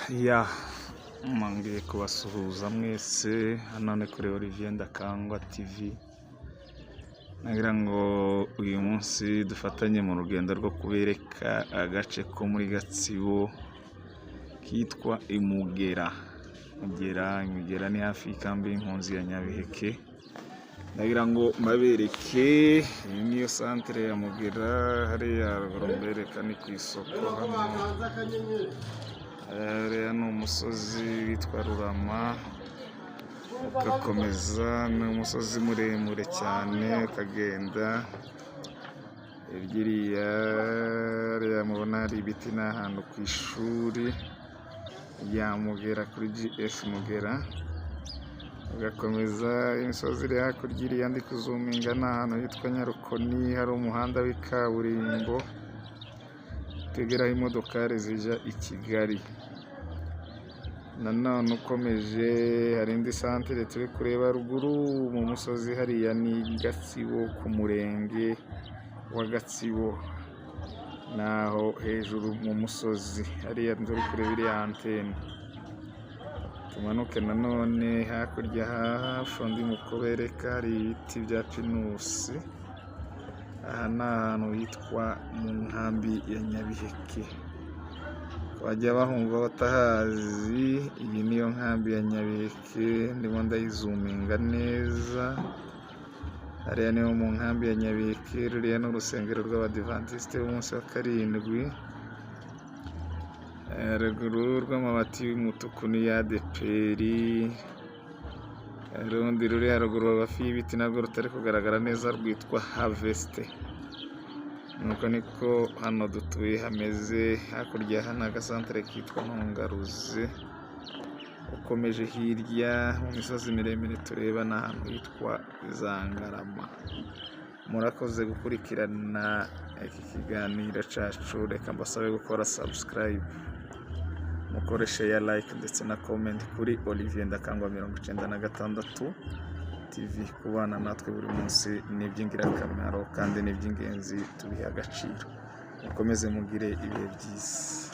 Ya, nongeye kubasuhuza mwese, hano ni kuri Olivier Ndakangwa TV. Nagira ngo uyu munsi dufatanye mu rugendo rwo kubereka agace ko muri Gatsibo kitwa Imugera. Mugera, Imugera ni hafi y'ikambi y'impunzi ya Nyabiheke. Ndagira ngo mbabereke, iyi niyo santere ya Mugera, hariya haruguru mbereka ni ku isoko hano. Hariya ni umusozi witwa Rurama, ugakomeza, ni umusozi muremure cyane, ukagenda hirya iriya, hariya mubona hari ibiti, ni ahantu ku ishuri rya Mugera, kuri GS Mugera. Ugakomeza imisozi iri hakurya iriya ndi kuzuminga, ni ahantu hitwa Nyarukoni, hari umuhanda w'ikaburimbo utegeraho imodokari zijya i Kigali. Nanone ukomeje hari indi santere turi kureba ruguru mu musozi hariya, ni Gatsibo, ku murenge wa Gatsibo, naho hejuru mu musozi hariya turi kureba iriya antene. Tumanuke nanone hakurya hafi ndi mu kubereka hari ibiti bya pinusi. Aha ni ahantu hitwa mu nkambi ya Nyabiheke. Bajya bahumva batahazi, iyi niyo nkambi ya Nyabiheke, ndimo ndayizuminga neza. Hariya niho mu nkambi ya Nyabiheke, ruriya ni urusengero rw'Abadivantisite b'umunsi wa karindwi. Haruguru rw'amabati y'umutuku ni ADEPR. Urundi ruri haruguru hafi y'ibiti nabwo rutari kugaragara neza rwitwa Harvest. Nuko niko hano dutuye hameze. Hakurya hano agasantere kitwa Ntungaruzi. Ukomeje hirya mu misozi miremire tureba ni ahantu hitwa Zangarama. Murakoze gukurikirana iki kiganiro cyacu. Reka mbasabe gukora subscribe, mukore share, like ndetse na comment kuri Olivier Ndakangwa 96 TV. Kubana natwe buri munsi ni iby'ingirakamaro kandi ni iby'ingenzi, tubihe agaciro. Mukomeze mugire ibihe byiza.